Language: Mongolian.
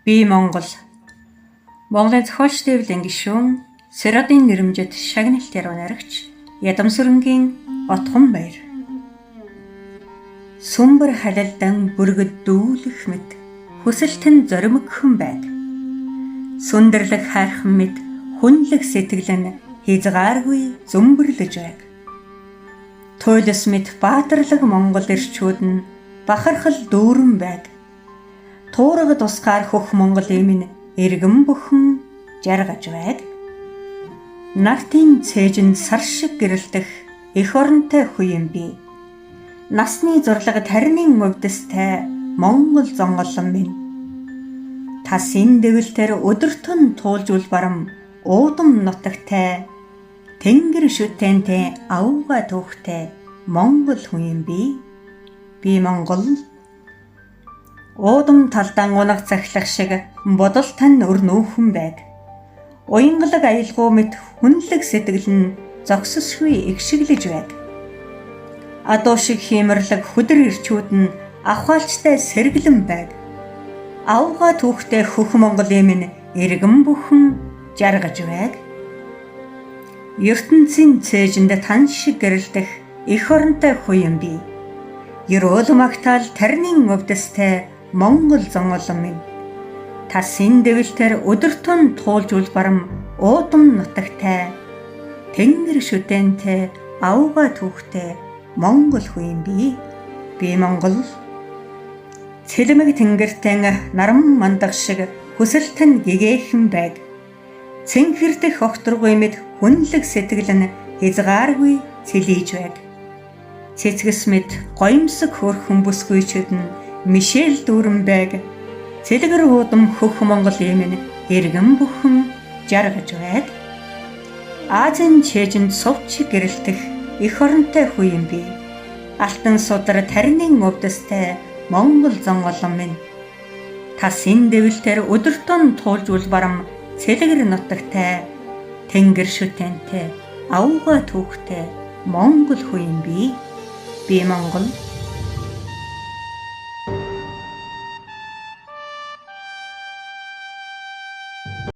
Би Монгол. Монголын зохиолч дэвлэн гишүүн Сэродын нэрэмжит шагналт яруу найрагч Ядамсүрэнгийн Отхон баяр. Сүмбэр халилдан бүргэд дүүлэх мэт хүсэлтэн зоримогхон байг. Сүндэрлэг хайрхан мэт хүнлэг сэтгэл нь хязгааргүй зөмбөрлөж байг. Туйлс мэт баатарлаг Монгол эрчүүд нь бахархал дүүрэн байг. Туурга тусгаар хөх Монгол эмэн эргэн бүхэн жаргаж байг. Нартын цээжинд сар шиг гэрэлтэх эх оронтой хүү юм би. Насны зурлага тарнын өвдөстэй Монгол зонголон минь. Тас энэ дэвэлтэр өдөртөн туулж үлбарам уудам нутагтай тэнгэр шүтэнтэй авга түүхтэй Монгол хүн юм би. Би Монгол. Уудам талдан унаг цахилах шиг бодол тань өрнөөхөн байг. Уянгалаг аялгау мэт хүнлэг сэтгэл нь зогсосгүй эгшиглэж байг. Адуу шиг хиймэрлэг хүдэр ирчүүд нь авхаалчтай сэргэлэн байг. Авга түүхтэй хөх Монголын минь эргэн бүхэн жаргаж байг. Ертөнцийн цээжинд тан шиг гэрэлтэх эх оронтой хүү юм би. Ерөөл магтаал тарнын өвдөстэй Монгол зонголон минь. Тас энэ дэвэлтэр өдөртөн туулж үлбарам уудам нутагтай тэнгэр шүтэнтэй авга түүхтэй Монгол хүн юм би. Би Монгол. Цэлмэг тэнгэртэн наран мандах шиг хүсэлтэн гэгээхэн байг. Цэнхэрдэх огторгуй мэт хүнлэг сэтгэл нь хязгааргүй цэлийж байг. Цэцгэс мэт гоёмсог хөөрхөн бүсгүйчүүд нь Мишель дүүрэн байг. Цэлгэр уудам хөх Монгол эмэн эргэн бүхэн жаргаж байг. Азийн чэжинд сувч гэрэлтэх эх оронтой хүү юм би. Алтан судар тарнын өвдөстэй Монгол зонголон минь. Тас энэ дэвэлтэр өдөртөн туулж үлбарам цэлгэр нутагтай тэнгэр шүтэнтэй авга түүхтэй Монгол хүн юм би. Би Монгол.